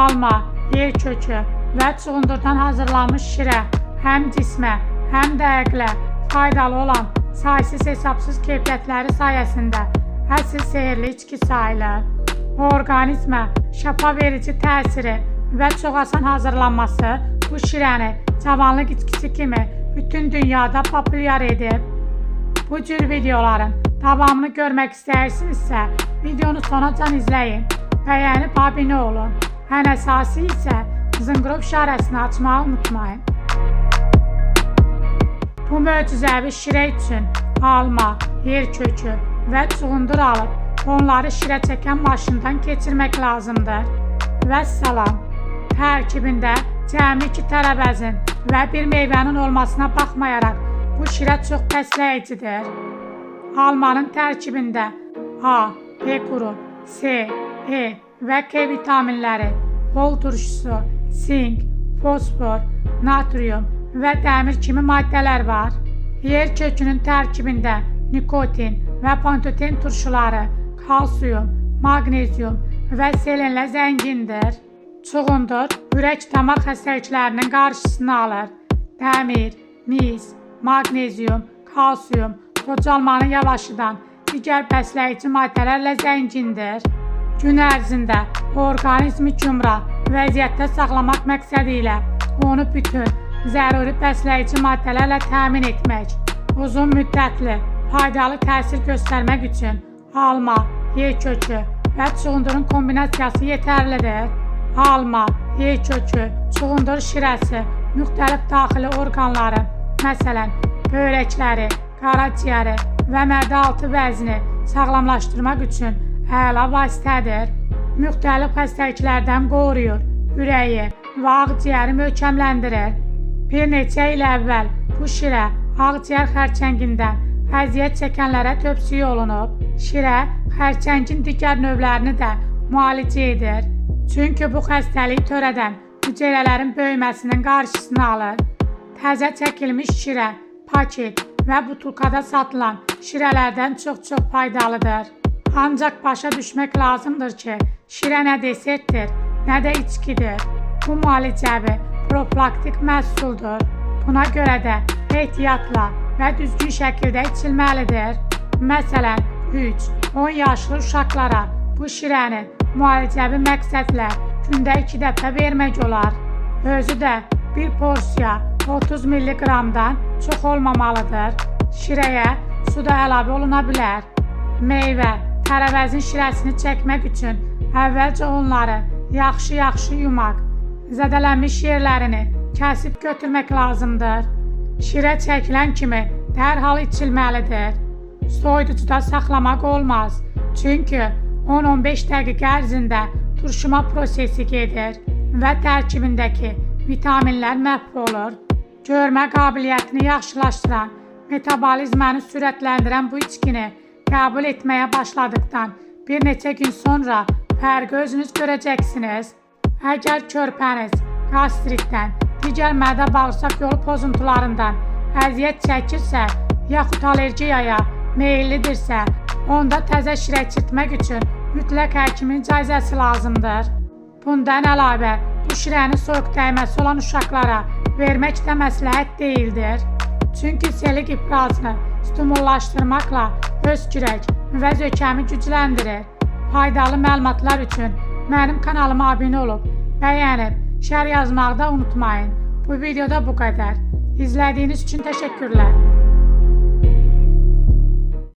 Alma, yer kökü və çuğundurdan hazırlanmış şirə həm cismə, həm də əqlə faydalı olan saysız hesabsız keyfiyyətləri sayəsində əsl sehirli içki sayılır. Orqanizmə şəfa verici təsiri və çox asan hazırlanması bu şirəni cavanlıq içkisi kimi bütün dünyada populyar edib. Bu cür videoların davamını görmək istəyirsinizsə, videonu sonacan izləyin, bəyənib abunə olun. Ən əsası isə zınqrov işarəsini açmağı unutmayın. Bu möcüzəvi şirə üçün alma, yer kökü və çuğundur alıb onları şirə çəkən maşından keçirmək lazımdır. Vəssalam. Tərkibində cəmi 2 tərəvəzin və bir meyvənin olmasına baxmayaraq bu şirə çox bəsləyicidir. Almanın tərkibində A, B qrup, C, E və K vitaminləri, hol turşusu, sink, fosfor, natrium və dəmir kimi maddələr var. Yer kökünün tərkibində nikotin və pantoten turşuları, kalsium, maqnezium və selenlə zəngindir. Çuğundur ürək-damar xəstəliklərinin qarşısını alır. Dəmir, mis, maqnezium, kalsium, qocalmanı yavaşıdan digər bəsləyici maddələrlə zəngindir. Gün ərzində orqanizmi gümrah vəziyyətdə saxlamaq məqsədi ilə onu bütün zəruri bəsləyici maddələrlə təmin etmək, uzun müddətli faydalı təsir göstərmək üçün alma, yer kökü və çuğundurun kombinasiyası yetərlidir. Alma, yer kökü, çuğundur şirəsi müxtəlif daxili orqanları, məsələn, böyrəkləri, qaraciyəri və mədə altı vəzini sağlamlaşdırmaq üçün əla vasitədir. Müxtəlif xəstəliklərdən qoruyur, ürəyi və ağciyəri möhkəmləndirir. Bir neçə il əvvəl bu şirə ağciyər xərçəngindən əziyyət çəkənlərə tövsiyə olunub. Şirə xərçəngin digər növlərini də müalicə edir. Çünki bu xəstəlik törədən hüceyrələrin böyüməsinin qarşısını alır. Təzə çəkilmiş şirə, paket və butulkada satılan şirələrdən çox-çox faydalıdır. Ancaq başa düşmək lazımdır ki, şirə nə desertdir, nə də içkidir. Bu müalicəvi, profilaktik məhsuldur. Buna görə də ehtiyatla və düzgün şəkildə içilməlidir. Məsələn, 3-10 yaşlı uşaqlara bu şirəni müalicəvi məqsədlə gündə 2 dəfə vermək olar. Özü də bir porsiya 30 milliqramdan çox olmamalıdır. Şirəyə su da əlavə oluna bilər. Meyvə, tərəvəzin şirəsini çəkmək üçün əvvəlcə onları yaxşı-yaxşı yumaq, zədələnmiş yerlərini kəsib götürmək lazımdır. Şirə çəkilən kimi dərhal içilməlidir. Soyuducuda saxlamaq olmaz. Çünki 10-15 dəqiqə ərzində turşuma prosesi gedir və tərkibindəki vitaminlər məhv olur. Görmə qabiliyyətini yaxşılaşdıran, metabolizmanı sürətləndirən bu içkini qəbul etməyə başladıqdan bir neçə gün sonra fərqi özünüz görəcəksiniz. Əgər körpəniz qastritdən, digər mədə-bağırsaq yolu pozuntularından əziyyət çəkirsə, yaxud allergiyaya meyillidirsə, onda təzə şirə içirtmək üçün mütləq həkimin icazəsi lazımdır. Bundan əlavə, bu şirəni soyuq dəyməsi olan uşaqlara vermək də məsləhət deyildir. Çünki selik ifrazını stimullaşdırmaqla öskürək və zökəmi gücləndirir. Faydalı məlumatlar üçün mənim kanalıma abunə olub, bəyənib, şərh yazmağı da unutmayın. Bu videoda bu qədər. İzlədiyiniz üçün təşəkkürlər.